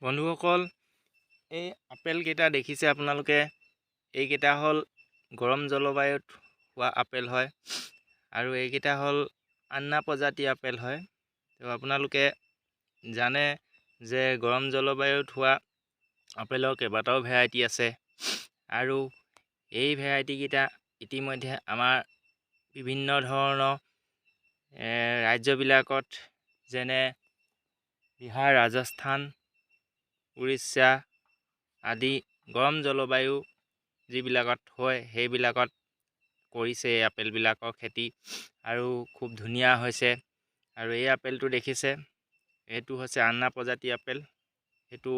বন্ধুসকল, এই আপেলকেইটা দেখিছে আপোনালোকে, এইকেইটা হ'ল গৰম জলবায়ুত হোৱা আপেল হয় আৰু এইকেইটা হ'ল আন্না প্ৰজাতিৰ আপেল হয়। তো আপোনালোকে জানে যে গৰম জলবায়ুত হোৱা আপেলৰ কেইবাটাও ভেৰাইটি আছে আৰু এই ভেৰাইটিকেইটা ইতিমধ্যে আমাৰ বিভিন্ন ধৰণৰ ৰাজ্যবিলাকত, যেনে বিহাৰ, ৰাজস্থান, উৰিষ্যা আদি গৰম জলবায়ু যিবিলাকত হয়, সেইবিলাকত কৰিছে এই আপেলবিলাকৰ খেতি আৰু খুব ধুনীয়া হৈছে। আৰু এই আপেলটো দেখিছে, এইটো হৈছে আন্না প্ৰজাতিৰ আপেল। সেইটো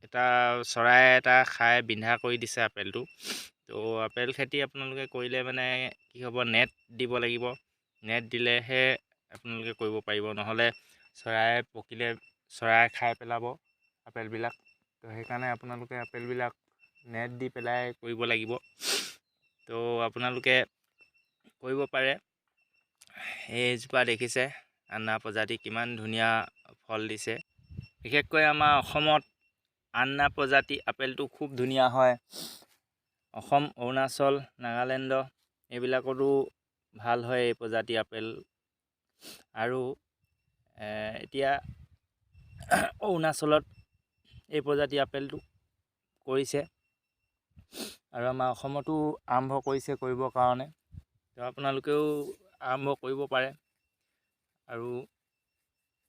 এটা চৰাই এটা খাই বিন্ধা কৰি দিছে আপেলটো। তো আপেল খেতি আপোনালোকে কৰিলে মানে কি হ'ব, নেট দিব লাগিব। নেট দিলেহে আপোনালোকে কৰিব পাৰিব, নহ'লে চৰাই পকিলে চৰাই খাই পেলাব আপেলবিলাক। তো সেইকাৰণে আপোনালোকে আপেলবিলাক নেট দি পেলাই কৰিব লাগিব। তো আপোনালোকে কৰিব পাৰে। এইজোপা দেখিছে, আন্না প্ৰজাতি, কিমান ধুনীয়া ফল দিছে। বিশেষকৈ আমাৰ অসমত আন্না প্ৰজাতি আপেলটো খুব ধুনীয়া হয়। অসম, অৰুণাচল, নাগালেণ্ড এইবিলাকতো ভাল হয় এই প্ৰজাতি আপেল। আৰু এতিয়া অৰুণাচলত এই প্ৰজাতি আপেলটো কৰিছে আৰু আমাৰ অসমতো আৰম্ভ কৰিছে কৰিবৰ কাৰণে। তো আপোনালোকেও আৰম্ভ কৰিব পাৰে। আৰু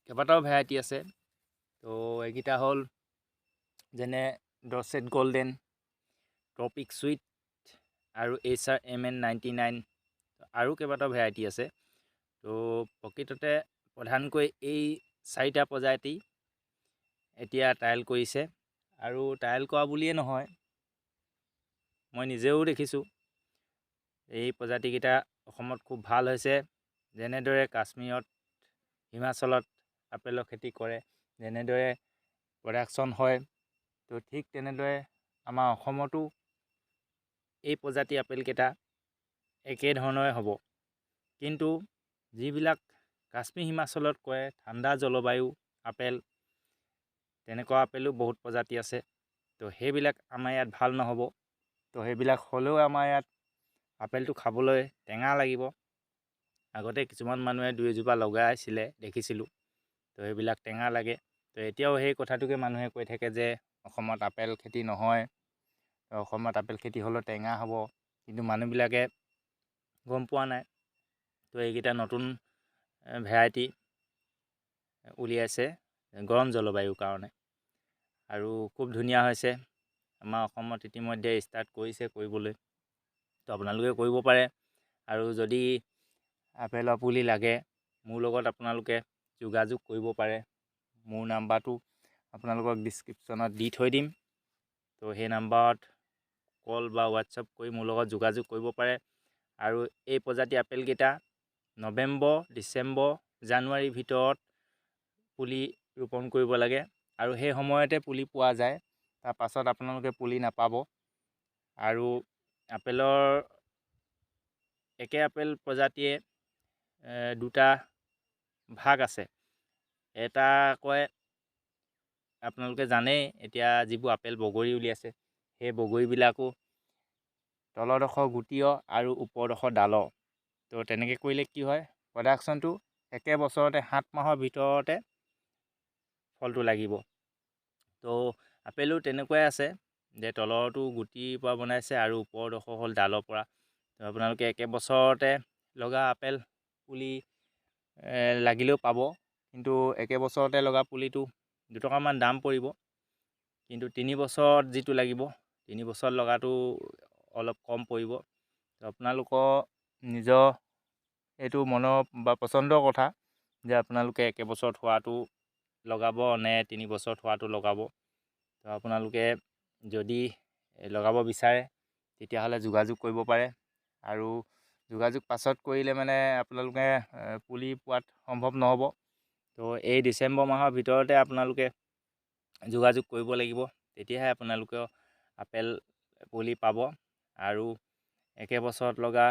কেইবাটাও ভেৰাইটি আছে। তো এইকেইটা হ'ল যেনে ডৰছেট গল্ডেন, ট্ৰপিক চুইট আৰু HRMN 99 আৰু কেইবাটাও ভেৰাইটি আছে। তো প্ৰকৃততে প্ৰধানকৈ এই চাৰিটা প্ৰজাতি এতিয়া ট্ৰায়েল কৰিছে। আৰু ট্ৰায়েল কৰা বুলিয়ে নহয়, মই নিজেও দেখিছোঁ এই প্ৰজাতিকেইটা অসমত খুব ভাল হৈছে। যেনেদৰে কাশ্মীৰত, হিমাচলত আপেলৰ খেতি কৰে, যেনেদৰে প্ৰডাকশ্যন হয়, তো ঠিক তেনেদৰে আমাৰ অসমতো এই প্ৰজাতি আপেলকেইটা একেধৰণৰে হ'ব। কিন্তু যিবিলাক কাশ্মীৰ, হিমাচলত কৰে, ঠাণ্ডা জলবায়ু আপেল, তেনেকুৱা আপেলো বহুত প্ৰজাতি আছে। তো সেইবিলাক আমাৰ ইয়াত ভাল নহ'ব। তো সেইবিলাক হ'লেও আমাৰ ইয়াত আপেলটো খাবলৈ টেঙা লাগিব। আগতে কিছুমান মানুহে দুই এজোপা লগাইছিলে, দেখিছিলোঁ। তো সেইবিলাক টেঙা লাগে। তো এতিয়াও সেই কথাটোকে মানুহে কৈ থাকে যে অসমত আপেল খেতি নহয়, অসমত আপেল খেতি হ'লেও টেঙা হ'ব। কিন্তু মানুহবিলাকে গম পোৱা নাই। তো এইকেইটা নতুন ভেৰাইটি উলিয়াইছে গৰম জলবায়ুৰ কাৰণে আৰু খুব ধুনীয়া হৈছে। আমাৰ অসমত ইতিমধ্যে ষ্টাৰ্ট কৰিছে কৰিবলৈ। তো আপোনালোকে কৰিব পাৰে। আৰু যদি আপেলৰ পুলি লাগে, মোৰ লগত আপোনালোকে যোগাযোগ কৰিব পাৰে। মোৰ নাম্বাৰটো আপোনালোকক ডিছক্ৰিপশ্যনত দি থৈ দিম। তো সেই নাম্বাৰত কল বা হোৱাটছআপ কৰি মোৰ লগত যোগাযোগ কৰিব পাৰে। আৰু এই প্ৰজাতি আপেলকেইটা নৱেম্বৰ, ডিচেম্বৰ, জানুৱাৰীৰ ভিতৰত পুলি ৰোপণ কৰিব লাগে আৰু সেই সময়তে পুলি পোৱা যায়। তাৰ পাছত আপোনালোকে পুলি নাপাব। আৰু আপেলৰ একে আপেল প্ৰজাতিয়ে দুটা ভাগ আছে। এটা কয়, আপোনালোকে জানেই, এতিয়া যিবোৰ আপেল বগৰী উলিয়াইছে, সেই বগৰীবিলাকো তলৰডোখৰ গুটিয় আৰু ওপৰডোখৰ ডালৰ। তো তেনেকৈ কৰিলে কি হয়, প্ৰডাকশ্যনটো একে বছৰতে 7 মাহৰ ভিতৰতে ফলটো লাগিব। তো আপেলো তেনেকুৱাই আছে যে তলৰটো গুটিৰ পৰা বনাইছে আৰু ওপৰডোখৰ হ'ল ডালৰ পৰা। তো আপোনালোকে একে বছৰতে লগা আপেল পুলি লাগিলেও পাব। কিন্তু একে বছৰতে লগা পুলিটো 2 টকামান দাম পৰিব। কিন্তু 3 বছৰত যিটো লাগিব, 3 বছৰত লগাটো অলপ কম পৰিব। তো আপোনালোকৰ নিজৰ এইটো মনৰ বা পচন্দৰ কথা যে আপোনালোকে একে বছৰত হোৱাটো লগাব নে 3 বছৰত হোৱাটো লগাব। তো আপোনালোকে যদি লগাব বিচাৰে, তেতিয়াহ'লে যোগাযোগ কৰিব পাৰে। আৰু যোগাযোগ পাছত কৰিলে মানে আপোনালোকে পুলি পোৱাত সম্ভৱ নহ'ব। তো এই ডিচেম্বৰ মাহৰ ভিতৰতে আপোনালোকে যোগাযোগ কৰিব লাগিব, তেতিয়াহে আপোনালোকেও আপেল পুলি পাব। আৰু একে বছৰত লগা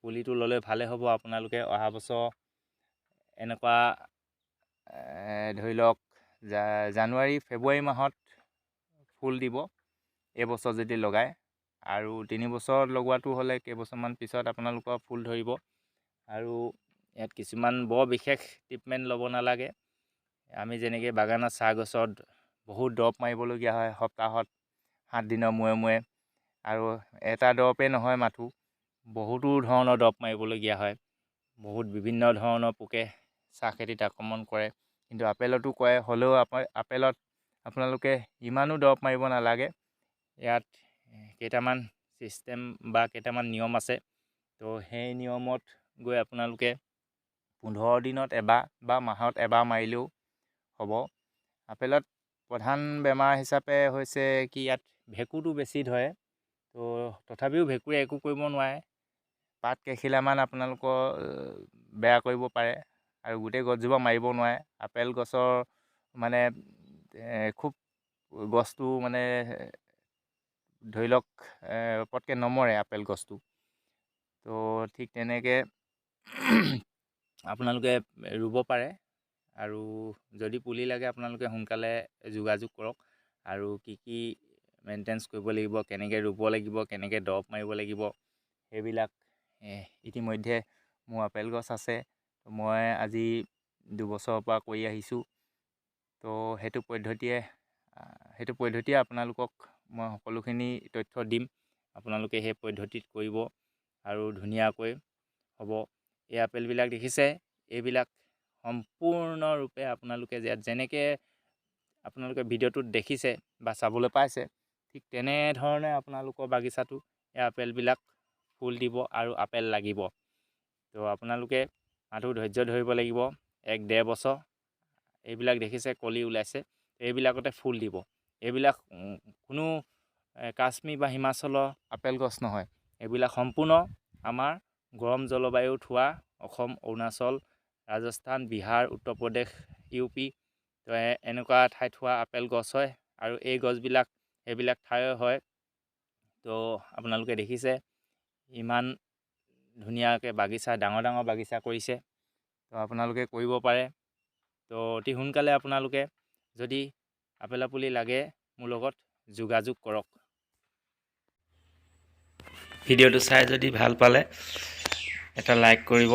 পুলিটো ল'লে ভালে হ'ব। আপোনালোকে অহা বছৰ এনেকুৱা ধৰি লওক জানুৱাৰী ফেব্ৰুৱাৰী মাহত ফুল দিব এইবছৰ যদি লগায়। আৰু 3 বছৰত লগোৱাটো হ'লে কেইবছৰমান পিছত আপোনালোকৰ ফুল ধৰিব। আৰু ইয়াত কিছুমান বৰ বিশেষ ট্ৰিটমেণ্ট ল'ব নালাগে। আমি যেনেকৈ বাগানত চাহ গছত বহুত দৰৱ মাৰিবলগীয়া হয় সপ্তাহত 7 দিনৰ মূৰে মূৰে, আৰু এটা দৰৱেই নহয় মাথো বহুতো ধৰণৰ দৰৱ মাৰিবলগীয়া হয়। বহুত বিভিন্ন ধৰণৰ পোকে চাহ খেতিত আক্ৰমণ কৰে, কিন্তু আপেলতো কৰে। হ'লেও আপেলত আপোনালোকে ইমানো দৰৱ মাৰিব নালাগে। ইয়াত কেইটামান ছিষ্টেম বা কেইটামান নিয়ম আছে। তো সেই নিয়মত গৈ আপোনালোকে 15 দিনত এবাৰ বা মাহত এবাৰ মাৰিলেও হ'ব। আপেলত প্ৰধান বেমাৰ হিচাপে হৈছে কি ইয়াত ভেঁকুৰটো বেছি ধৰে। তো তথাপিও ভেঁকুৰে একো কৰিব নোৱাৰে, পাত কেইখিলামান আপোনালোকৰ বেয়া কৰিব পাৰে আৰু গোটেই গছজোপা মাৰিব নোৱাৰে। আপেল গছৰ মানে খুব গছটো মানে ধৰি লওক পটকৈ নমৰে আপেল গছটো। তো ঠিক তেনেকৈ আপোনালোকে ৰুব পাৰে। আৰু যদি পুলি লাগে আপোনালোকে সোনকালে যোগাযোগ কৰক। আৰু কি কি মেইনটেনেঞ্চ কৰিব লাগিব, কেনেকৈ ৰুব লাগিব, কেনেকৈ দৰৱ মাৰিব লাগিব, সেইবিলাক ইতিমধ্যে মোৰ আপেল গছ আছে, মই আজি 2 বছৰৰ পৰা কৰি আহিছোঁ। তো সেইটো পদ্ধতিয়ে আপোনালোকক মই সকলোখিনি তথ্য দিম। আপোনালোকে সেই পদ্ধতিত কৰিব আৰু ধুনীয়াকৈ হ'ব। এই আপেলবিলাক দেখিছে, এইবিলাক সম্পূৰ্ণৰূপে আপোনালোকে ইয়াত যেনেকৈ আপোনালোকে ভিডিঅ'টোত দেখিছে বা চাবলৈ পাইছে, ঠিক তেনেধৰণে আপোনালোকৰ বাগিচাটো এই আপেলবিলাক ফুল দিব আৰু আপেল লাগিব। তো আপোনালোকে মাথো ধৈৰ্য ধৰিব লাগিব 1-1.5 বছৰ। এইবিলাক দেখিছে কলি ওলাইছে, এইবিলাকতে ফুল দিব। এইবিলাক কোনো কাশ্মীৰ বা হিমাচলৰ আপেল গছ নহয়, এইবিলাক সম্পূৰ্ণ আমাৰ গৰম জলবায়ুত হোৱা অসম, অৰুণাচল, ৰাজস্থান, বিহাৰ, উত্তৰ প্ৰদেশ, ইউ পি, তো এনেকুৱা ঠাইত হোৱা আপেল গছ হয়। আৰু এই গছবিলাক সেইবিলাক ঠাইৰ হয়। তো আপোনালোকে দেখিছে ইমান ধুনীয়াকৈ বাগিচা, ডাঙৰ ডাঙৰ বাগিচা কৰিছে। তো আপোনালোকে কৰিব পাৰে। তো অতি সোনকালে আপোনালোকে যদি আপেলৰ পুলি লাগে মোৰ লগত যোগাযোগ কৰক। ভিডিঅ'টো চাই যদি ভাল পালে এটা লাইক কৰিব,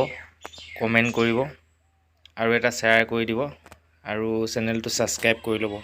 কমেণ্ট কৰিব আৰু এটা শ্বেয়াৰ কৰি দিব আৰু চেনেলটো ছাবস্ক্ৰাইব কৰি ল'ব।